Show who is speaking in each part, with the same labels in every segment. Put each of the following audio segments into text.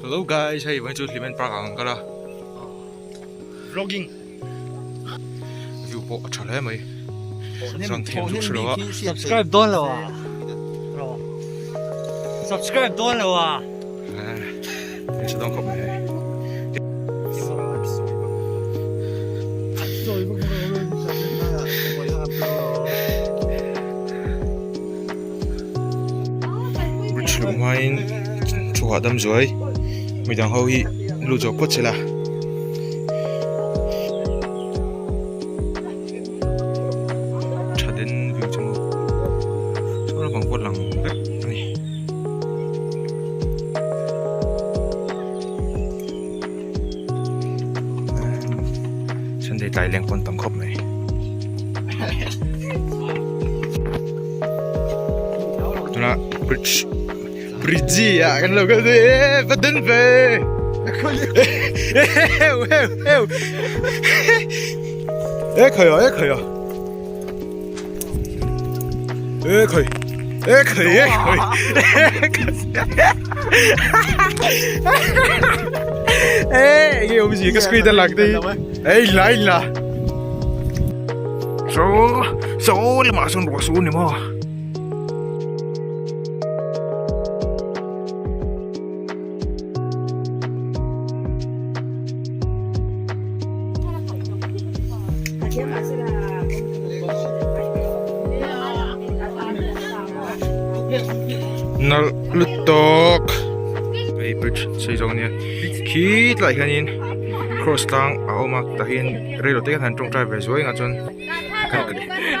Speaker 1: Hello guys, hei vawiin chu Hlimen Park ah kan kal a.
Speaker 2: Vlogging.
Speaker 1: View pawh a tha hle mai. Zang thiam zuk hre lo a.
Speaker 2: Subscribe dawn lo a. Subscribe dawn lo a.
Speaker 1: Hei sa dawn khawp mai hei. Bridge luh hmain thu hahdam zuai midang ho hi lut zawk phawt sela. Tha den view chu maw saw lampang pawh lang vek a ni. Sunday tlai leng pawn tam khawp mai. Tuna bridge bridge ah kan lo kal e va den ve heu heu heu e khai a e khai a e khai e khai e khai e enge awm zia ka screen a lang te hi ei la ei la so so lamah sawn ruah su a ni maw. Nalh lutuk hei bridge sei zawng ania khi tlaiah hianin cross tlang a awm a tah hian reilo te hian han tawngtai ve zuai ang a chuan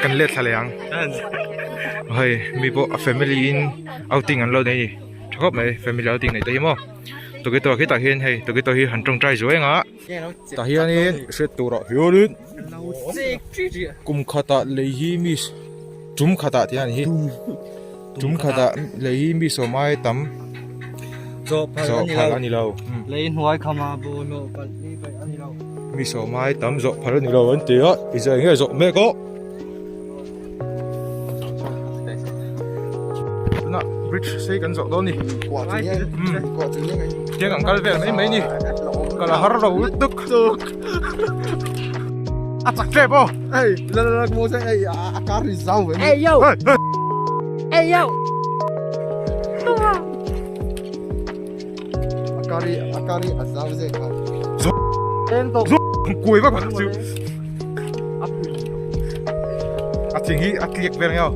Speaker 1: kan let thla leh ang hei mi pawh a family in outing an lo nei a ni tha khawp mai family outing neih te hi maw tomato khi tah hian hei tomato hi han tawngtai zuai ang a tah hianin hriat turah hianin kum khatah lei hi mi tum khatah tih a ni hi tum khatah lei hi mi sawm ai tam
Speaker 2: zawh phal
Speaker 1: a ni lo
Speaker 2: lei hnuai khama bawlhhlawh palh hi paih a ni lo
Speaker 1: mi sawm ai tam zawh phal a ni lo an ti a i zai nge zawh mek aw. Tunah bridge sei kan zawh dawn ni. Tiang ang kal vel mai mai ni. Kal a har lo lutuk. A chak tep aw.
Speaker 3: Ei, la la la mo se ei a kar ri zau ve.
Speaker 2: Ei yo. Ei yo.
Speaker 3: A kari a kari a zau ze kha.
Speaker 1: Zo. Kuai vak chu. A thing hi a tliak vel ngeo.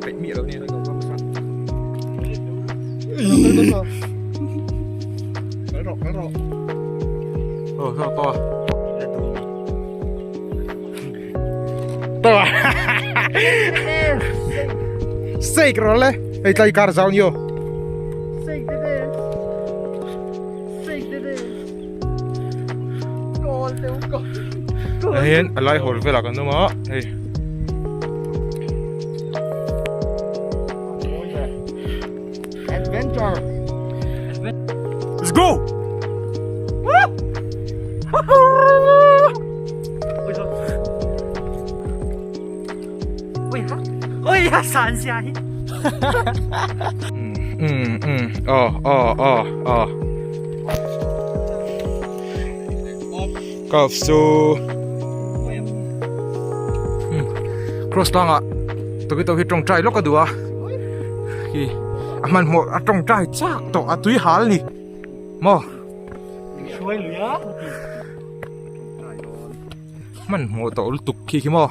Speaker 1: Peih miah lo ni.
Speaker 3: Kal rawh kal rawh.
Speaker 1: Oh, so to. To. Sake rồi le. Ei tlai kar zau nio. Hian a lai hawl velah kan awm a hei
Speaker 3: Adventure
Speaker 1: Let's go!
Speaker 2: Oi ha san sia hi.
Speaker 1: Um um aw aw aw aw Calf chu cross tlangah tomato hi tawngtai lawk a duh a khi a hmanhmawh a tawngtai chak tawh a tui hal a ni maw hmanhmawh tawh lutuk khi khi maw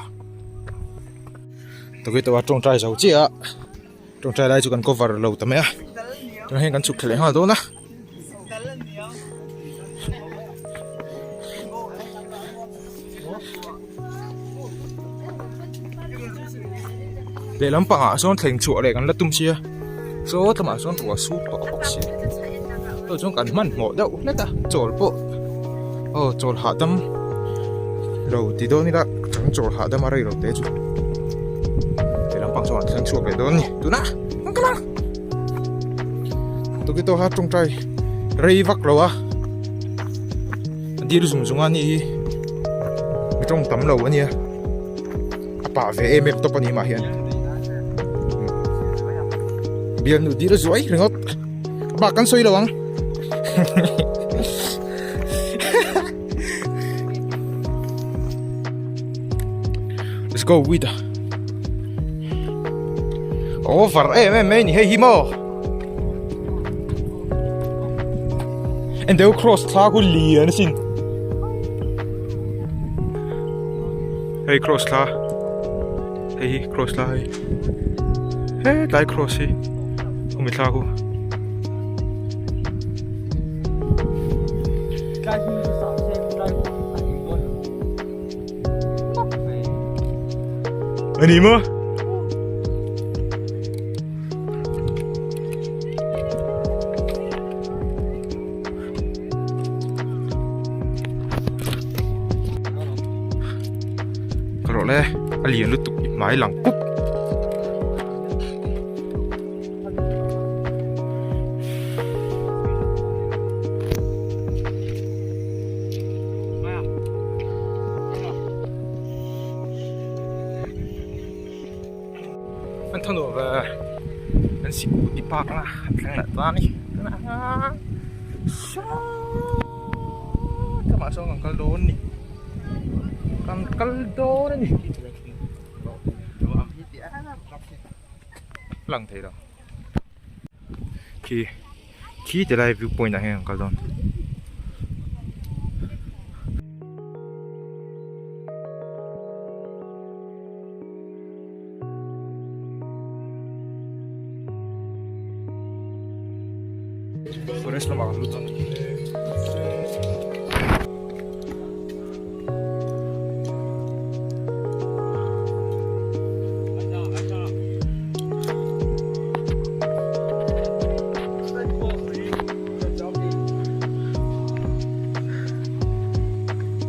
Speaker 1: tomato a tawngtai zo chiah a tawngtai lai chu kan cover lo ta mai a tunah hian kan chhuk thla leh nghal dawn a. Lehlam pangah sawn thleng chhuah leh kan la tum sia saw tlangah sawn ruah sur tawh bawk si tawh chuan kan hmanhmawh deuh hlek a chawl pawh aw chawl hahdam lo ti dawn ila chang chawl hahdam a rei lo te chu lehlam pang chuan an thleng chhuak leh dawn a ni tunah an kal ang. Tomato kha tawngtai rei vak lo a a dil zung zung a ni hi mi tawng tam lo a nia a pah ve em em tawp a ni mah hian bialnu dil zuai ringawt bak kan sawi lo ang. go with a over em em mai ni hei hi maw and they cross thla khu lian asin hei cross thla hei hi cross thla hei hetlai cross hi khumi thla khu. A ni maw? Ka rawh le, a lian lutuk i hmai lang pup. An thaw ve an sikul ti park na an thleng leh ta a ni tlangah sawn kan kal dawn a ni kan kal dawn a ni. Lang thei lo khi khi ti lai view point ah hian kan kal dawn. Forest lamah kan lut dawn.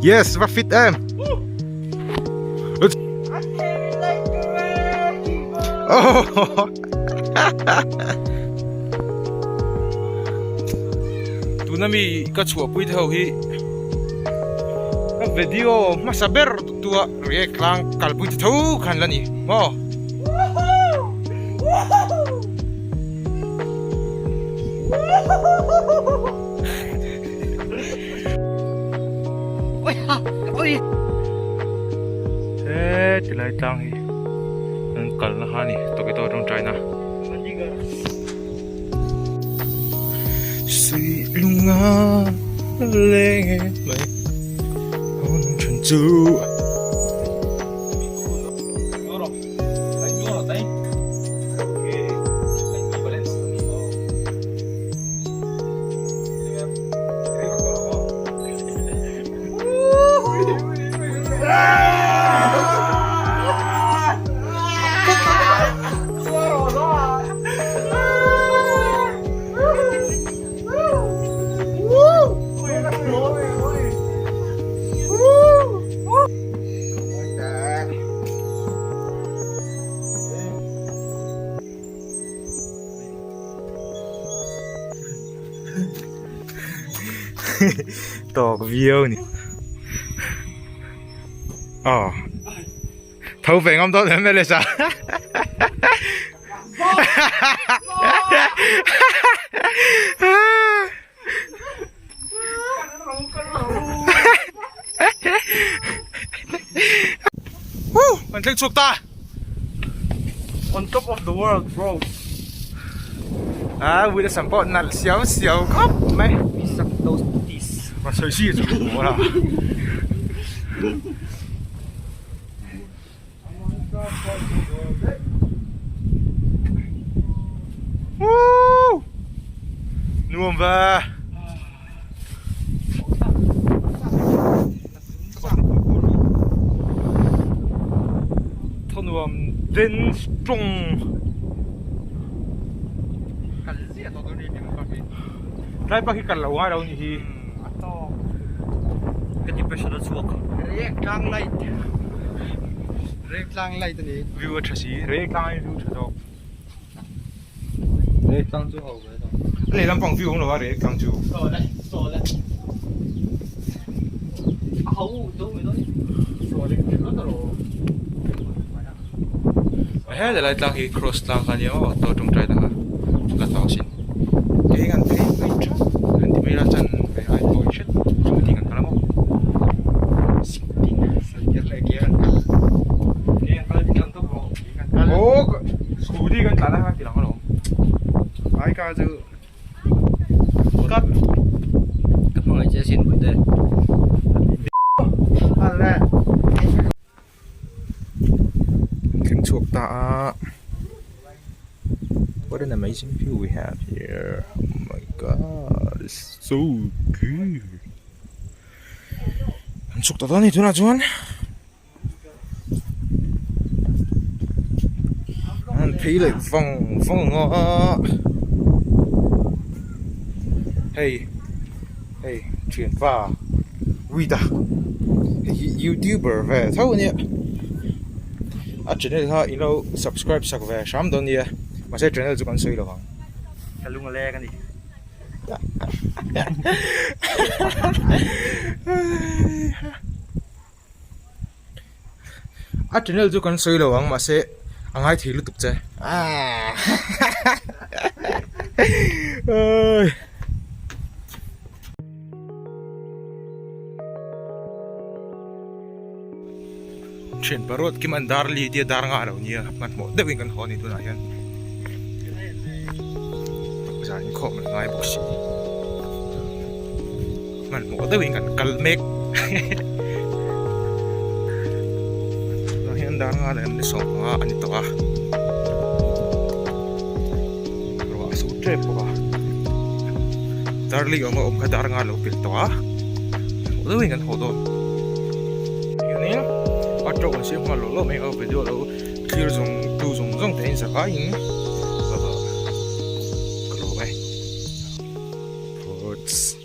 Speaker 1: Yes, va fit em. Oh. Tuna mi ka chhuahpui te ho hi ka video hmasa ber tua react tlang kalpui te tho khan la ni maw. He tilai tlang hi an kalna kha a ni tawkito atang China. Suihlunga leng e mai hawn than chu. Tawk viau ni aw tho ve ngam dawn em le sa Woo! Kan thleng chhuak ta!
Speaker 2: On top of the world bro.
Speaker 1: Ah, with a sam pawh nalh siau siau khawp mai.
Speaker 2: We suck those titties.
Speaker 1: Va sawi si chu ka la. Woo! Nuam ve. Thaw nuam den strong. Tlai pak hi kal lo ngai lo ni hi.
Speaker 2: Ka depression a chhuak.
Speaker 3: Reiek tlang light. Reiek tlang light a ni.
Speaker 1: View a tha si. Reiek tlang ai view tha zawk.
Speaker 2: Reiek tlang chu ho ve lo.
Speaker 1: A lehlam pang view awm lo a reiek tlang chu.
Speaker 2: Saw le, saw le. A ho do mai dawn. Saw le tha ta lo.
Speaker 1: He lai tlang hi cross tlang kha nia aw to tawngtai ta kha la tawh asin ke hian phei phei thap an ti mai la chan ve ai tawi hret chumi ding an kal a maw sik tin
Speaker 3: Sir leh gear an kal.
Speaker 2: Cut.
Speaker 3: Ka hmangaih che asin Puite.
Speaker 1: Thleng chhuak ta a What an amazing view we have here oh my god it's so good an chhuk ta dawn a ni tunah chuan an phei leh vang vang a hei hei thianpa Wida hei hi youtuber ve tho a nia a channel kha in lo subscribe sak ve hram dawn nia mahse channel chu kan sawi lo ang.
Speaker 3: Ka lung a leng a ni.
Speaker 1: A channel chu kan sawi lo ang mahse a ngai thei lutuk che aii. Thian parut kim an dar li tia dar nga lo nia hmanhmawh deuhin kan haw a ni tunah hian zan inkhawm an ngai bawk si hmanhmawh deuhin kan kal mek tunah hian dar nga leh an ni sawm anga a ni tawh a ruah a sur tep bawk a dar li awm a awm kha dar nga lo pel tawh a hmanhmawh deuhin kan haw dawn hianin a to an siam nghal lawh lawh mai a video lo thlir zawng tu zawng zawng te in zavaiin ka lawm e. Fruits.